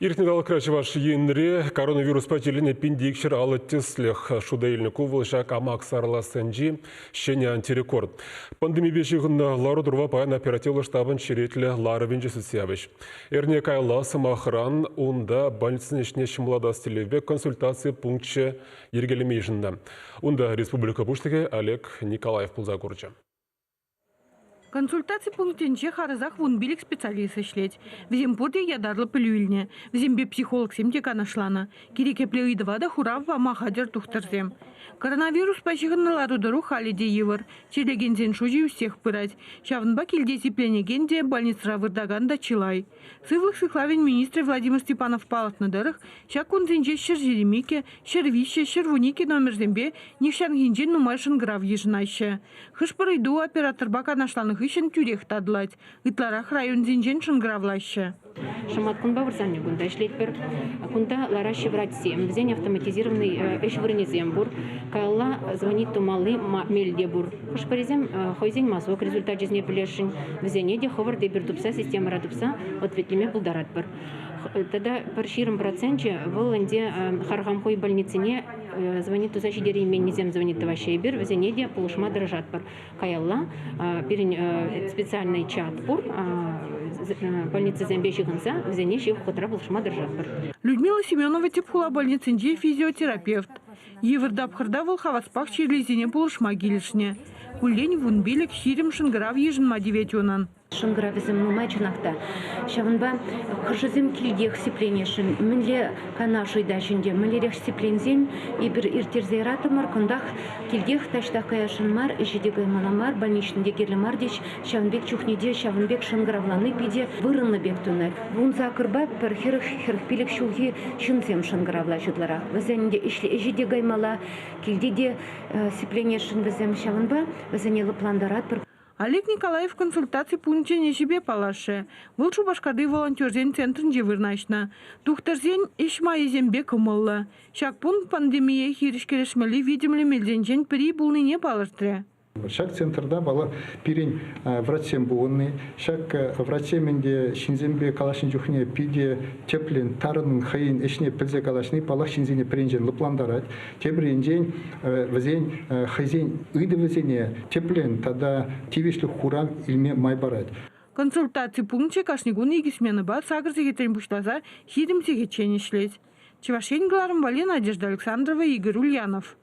Иртнӗ талӑкра Чӑваш Енре коронавируспа чирленӗ 1250 тӗслӗх шута илнӗ. Ку вӑл ҫак амак сарӑлассинчи ҫӗнӗ антирекорд. Пандемипе ҫыхӑннӑ лару-тӑрӑва паян оперативлӑ штабӑн черетлӗ ларӑвӗнче сӳтсе явӗҫ. Эрне каялла, сӑмахран, унта больницӑн ӗҫне ҫӑмӑллатас тӗллевпе консультаци пункчӗ йӗркелеме йышӑннӑ. Унта республика Пуҫлӑхӗ Олег Николаев пулса курчӗ. Консультаци пунктӗнче харӑсах 15 специалист ӗҫлет. Вӗсем пурте ятарлӑ пӗлӳ илнӗ. Вӗсемпе психологсем те канашланӑ. Кирек епле ыйтӑва та хурав пама хатӗр тухтӑрсем. Коронавируспа ҫыхӑннӑ лару-тӑру халӗ те йывӑр. Чирлекенсен шучӗ ӳссех пырать. Ҫавӑнпа килте сипленекен те, больницӑра выртакан та чылай. Сывлӑх сыхлавӗн министрӗ Владимир Степанов палӑртнӑ тӑрӑх, ҫак кунсенче 122, 103, 112 номерсемпе нихҫанхинчен нумай шӑнкӑрав йышӑнаҫҫӗ. Хӑш-пӗр ыйту операторпа канашланӑ хыҫҫӑн тӳрех татӑлать. Ытларах районсенчен шӑнкӑравлаҫҫӗ. Шӑматкунпа вырсарни кунта ӗҫлетпӗр. Кунта лараҫҫӗ врачсем, вӗсен автоматизированный ӗҫ вырӑнӗсем пур. Каялла звонить тумалли мел те пур. Хӑш-пӗрисем хӑйсен мазок результачӗсене пӗлесшӗн. Вӗсене те хӑвӑрт эпир тупса, системӑра тупса ответлеме пултаратпӑр. Тата пӗр 20 проценчӗ вӑл ӗнтӗ Хархамхуй больницине звонить туса ҫитерейменнисем звонить тӑваҫҫӗ эпир, вӗсене те пулӑшма тӑрӑшатпӑр. Каялла пирӗн специальный чат пур, больницӑсемпе ҫыхӑнса вӗсене ҫывӑх вӑхӑтра пулӑшма тӑрӑшатпӑр. Людмила Семенова тӗп хула больницинче физиотерапевт. Йывӑр тапхӑрта вӑл хаваспах чирлисене пулӑшма килӗшнӗ. Куллен 15-20 шӑнкӑрав йышӑнма тивет унӑн. Шӑнкӑравӗсем нумай чӑнах та. Ҫавӑнпа хӑшӗсем килтех сипленесшӗн. Мӗнле канаш ыйтаҫ ӗнтӗ, мӗнлерех сипленсен эпир ирттерсе яратӑмӑр, кунтах килтех таҫтах каясшӑн мар, ӗҫе те каймалла мар, больничный те кирлӗ мар теҫ. Ҫавӑн пек чухне те ҫавӑн пек шӑнкӑравлани питӗ вырӑнлӑ пек туйӑнать. 18-па пӗр 40-45 ҫулхи ҫынсем шӑнкӑравлаҫ ытларах. Вӗсен ӗнтӗ ӗҫе те каймалла, килте те сипленесшӗн вӗсем. Ҫавӑнпа вӗсене лӑплантаратпӑр. Олег Николаев консультаци пункчӗн ӗҫӗпе паллашрӗ. Вӑл Шупашкарти волонтерсен центрӗнче вырнаҫнӑ. Тухтӑрсен ӗҫ майӗсемпе кӑмӑллӑ. Ҫак пункт пандемие хирӗҫ кӗрешмелли витӗмлӗ мелсенчен пӗри пулнине палӑртрӗ. Ҫак центрта вала пирӗн врачсем пухӑнни, ҫак врачсем ӗнтӗ ҫынсемпе калаҫнӑ чухне питӗ тӗплӗн, тарӑннӑн хӑйӗн ӗҫне пӗлсе калаҫни, паллах, ҫынсене пӗринчен лӑплантарать, тепӗр енчен вӗсен хӑйсен ыйтӑвӗсене тӗплӗн тата тивӗҫлӗ хурав илме май парать. Консультаци пункчӗ кашни кун икӗ сменӑпа сакӑр сехетрен пуҫласа 20 сехетчен ӗҫлет. Чӑваш Ен кӑларӑм валли Надежда Александрова, Игорь Ульянов.